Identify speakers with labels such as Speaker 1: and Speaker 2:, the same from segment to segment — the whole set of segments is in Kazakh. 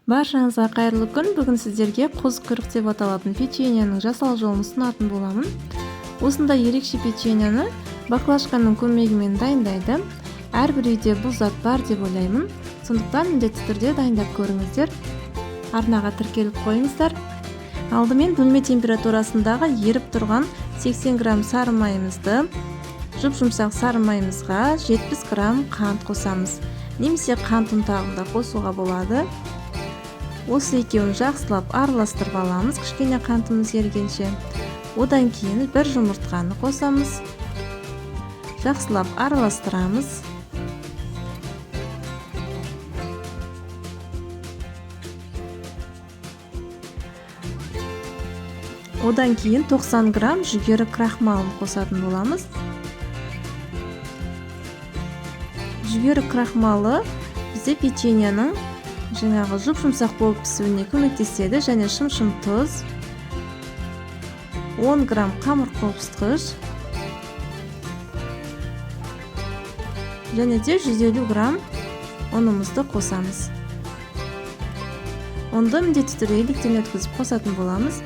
Speaker 1: Баршаңызға қайырлы күн. Бүгін сіздерге қозы құйрық деп аталатын печеньенің жасалу жолын ұсынатын боламын. Осындай ерекше печеньені баклажканың көмегімен дайындайды. Әрбір үйде бұл зат бар деп ойлаймын. Сондықтан міндетті түрде дайындап көріңіздер. Арнаға тіркеліп қойыңыздар. Алдымен бөлме температурасындағы еріп тұрған 80 грамм сары майымызды, жұп-жұмсақ сары майымызға 70 грамм қант қосамыз. Немесе қант ұнтағын да қосуға болады. Осы екеуін жақсылап араластырып аламыз, кішкене қантымыз ергенше. Одан кейін бір жұмыртқаны қосамыз. Жақсылап араластырамыз. Одан кейін 90 грамм жүгері крахмалын қосатын боламыз. Жүгері крахмалы бізде печеньенің жаңағы жұп-жұмсақ болып пісуіне көмектеседі және шым-шым тұз, 10 грамм қамыр қопсытқыш және де 150 грамм ұнымызды қосамыз. Ұнды міндетті түрде електен өткізіп қосатын боламыз.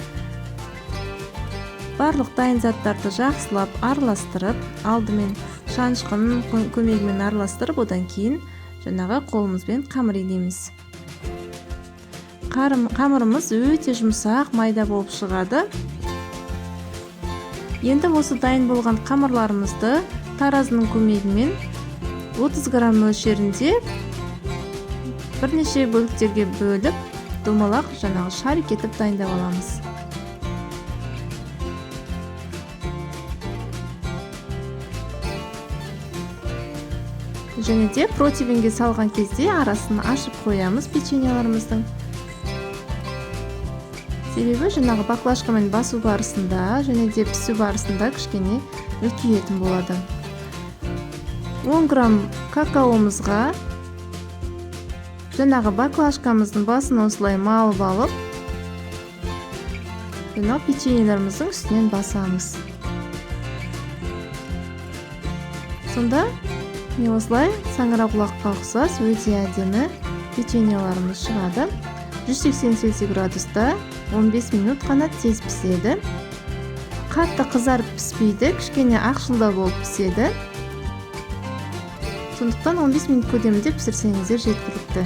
Speaker 1: Барлық дайын заттарды жақсылап араластырып, алдымен шанышқының көмегімен араластырып, одан кейін жаңағы қолымызбен қамыр илейміз. Қамырымыз өте жұмсақ, майда болып шығады. Енді осы дайын болған қамырларымызды таразының көмегімен 30 грамм мөлшерінде бірнеше бөліктерге бөліп, домалақ жаңағы шарик етіп дайындап аламыз. Және де противенге салған кезде арасын ашып қоямыз печеньеларымыздың. Себебі жаңағы баклажкамен басу барысында және де пісу барысында кішкене үлкейетін болады. 10 грамм какаомызға жаңағы баклажкамыздың басын осылай малып алып, жаңағы печеньелеріміздің үстінен басамыз. Сонда міне осылай саңырауқұлаққа ұқсас өте әдемі печеньеларымыз шығады. 180 цельсий градуста 15 минут қана тез піседі. Қатты қызарып піспейді, кішкене ақшылдау болып піседі. Сондықтан 15 минут көлемінде пісірсеңіздер жеткілікті.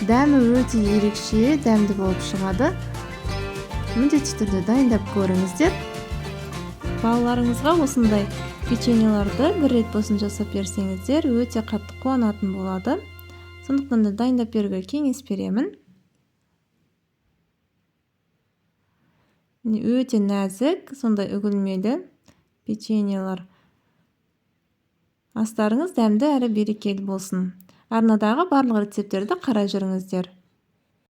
Speaker 1: Дәмі өте ерекше, дәмді болып шығады. Міндетті түрде дайындап көріңіздер. Балаларыңызға осындай печеньеларды бір рет болсын жасап берсеңіздер, өте қатты қуанатын болады. Сондықтан да дайындап беруге кеңес беремін. Өте нәзік, сондай үгілмелі печеньелар. Астарыңыз дәмді әрі берекелі болсын. Арнадағы барлық рецепттерді қарай жүріңіздер.